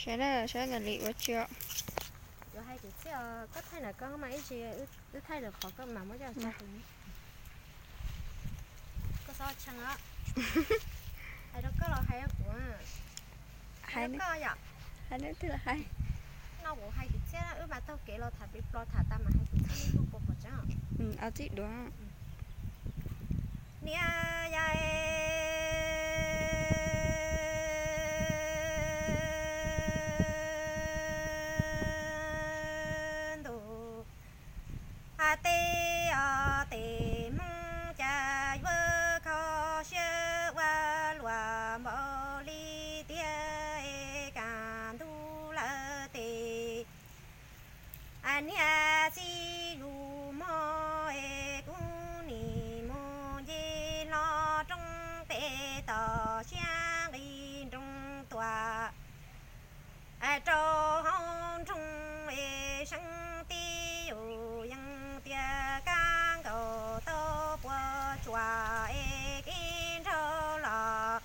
Ces saib Lis ua tsi. Yuav hais kwv txhiaj os, koj thaij ntawm koj mas ib tsi, wb thaij lwm qhov koj mam muab coj tso. Koj txhob tshee os. Hais rau koj los hais rau kuv? Hais rau koj yom. Hais rau twg los hais? No kuv hais kwv txhiaj, wb mas taug kev los tham plis plos tham tas mas hais kwv txhiaj, puas pom tseeb? Ua txij duav. Niam yau ntuj, hais tias os tes Hmoob cas yuav kho siab ua luaj npaum li tiag, es kaj ntug lawm tes niam txiv yus mog, es kuv nim mus nce hlo roob pem toj siab nqis nroos tuaj rau hauv nroog, es seev tib yus yeej tias kab nkaus tau puas tsuaj, es kev nraug los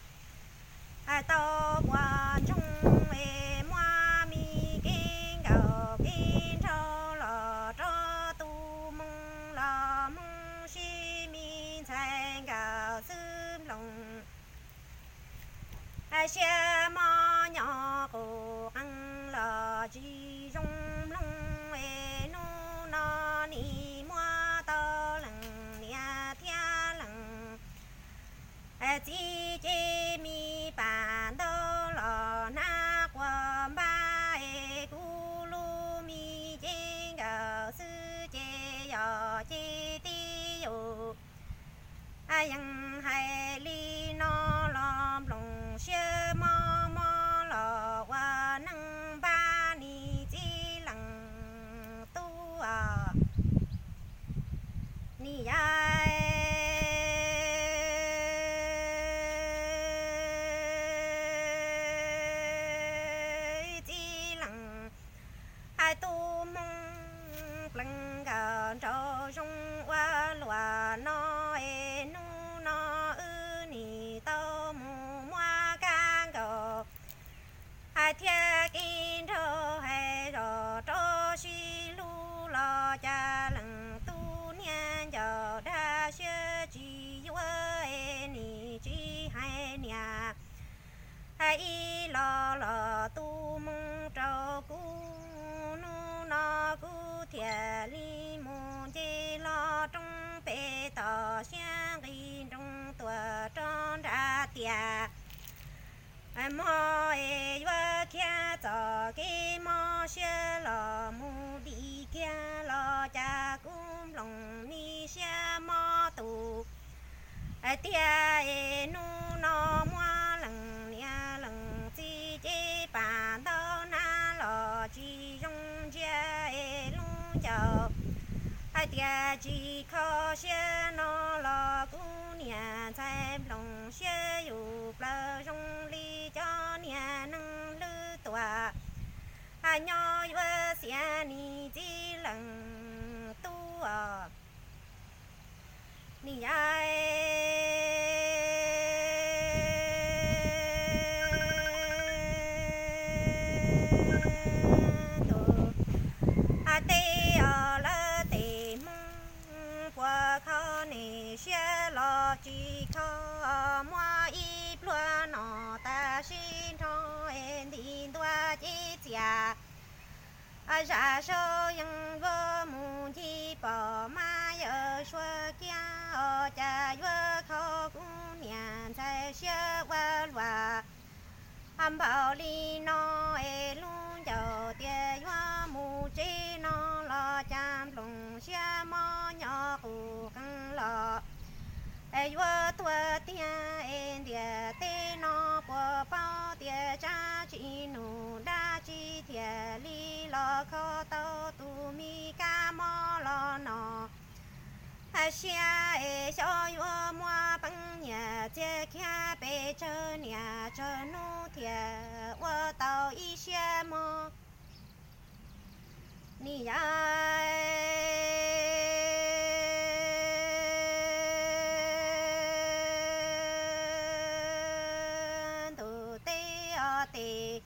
tau puas ntsoog, es muab me kev nkaus kev nraug los rau tus Hmoob los Hmoob sib me ntxhais nkawd xwb nploos. Siab mob nyob qus qees los tsis zoo mloog, es hnub no nim muab tau leej niam thiab leej txiv, ces me pam ntaub los hnav quas npab, es kuv lub me cev nkawd xwb ces yog ces tib yus yeej hais li no los nploos siab mob mob los ua neej npab nim txij leej tub os. Nim yau txij leej hais tus Hmoob pleev nkawd nraug zoo ua luaj no, es hnub no wb nim tau mus muab kab nkaus hais thiab kev nraug hais zog rau sib hlub los cas leej tub niag ncaus dag siab tsis yuav, es nim tsis hais niam hais ib los los tus Hmoob rau kuv, hnub no kuv thiaj li mus nce hlo roob pem toj siab nqis nroos tuaj rau nram tiaj mog, es yuav khiav txoj kev mob siab los mus dim kiag los cas kuv nploos me siab mob tus tiag, es hnub no muab leej niam leej txiv cev pam ntaub hnav los tsis zoo ntsia, es lub ncaus hais tias tsis kho siab no los kuv niam ntxhais nploos siab yus plaws zoo li cov niag neeg hlwb tuaj nyob yuav xiam nim txij leej tub os. Nim yau ntuj, hais tias os lawv tes Hmoob puas kho nej siab los tsis kho, muab ib pluag no tam sim nrho nti ntua cev txias. Zam saub yeej yuav mus ncig pom mas yawm suav kiag os, cas yuav kho kuv niam ntxhais siab ua luaj npaum li no, es lub ncaus tias yuav mus tsev no los cas nploos siab mob nyob qus qees los yuav tuag tiag, es ntiaj teb no puas paub tias tsab tsis nug dab tsi thiaj li los kho tau tus me kab mob los no. Hais siab es xyov yuav muab peev nyiaj txiag kiag pes tsawg niaj tsawg hnub thiaj ua tau ib siab mog. Nim yau ntuj teb os tes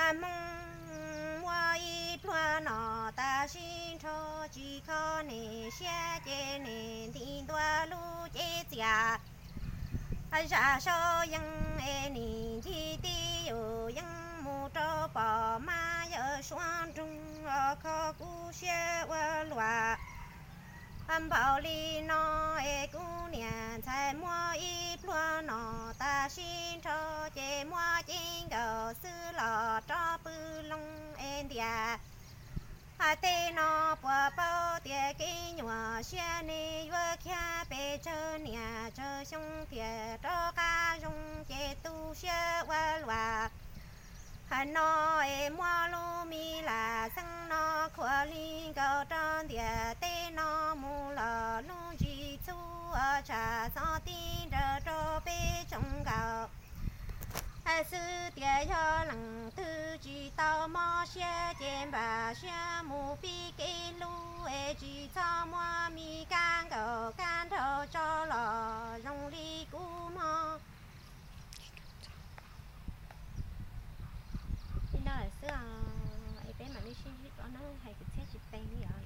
Hmoob muaj ib pluag no tas sib nrho, tsis kho niam siab ces niam nti ntua lub cev txias. Zam saub yeej es nim ncig tib yus yeej mus rau pom mas yawg suav nroog os, kho kuv siab ua luam. Npaum li no es kuv niam ntxhais muaj ib pluag no tas sib nrho, ces muab cev nkaus xwb los rov pw loo es ntias. Hais tej no puas paub tias kev nyuam siab ne yuav khiav pes tsawg niam tsawg xyoo tias rov qab zoo ces tu siab ua luam. Hais no es muab lub me lam xeeb no khuam li nkaus rau ntias tej no mus los lub ntsis txhub tsham txhob tib nrawm rau peb tsoom nkaus. Hais xwb tias yog leej twg tsis tau mob siab ces npam siab mus pib kev hlub es tsis txhob muab me kab nkaus kab nraug tso los zoo li kuv mob. Li no lawm xwb os, es peb mam li sib ntsib dua na, hais kwv txhiaj tsis teev li os.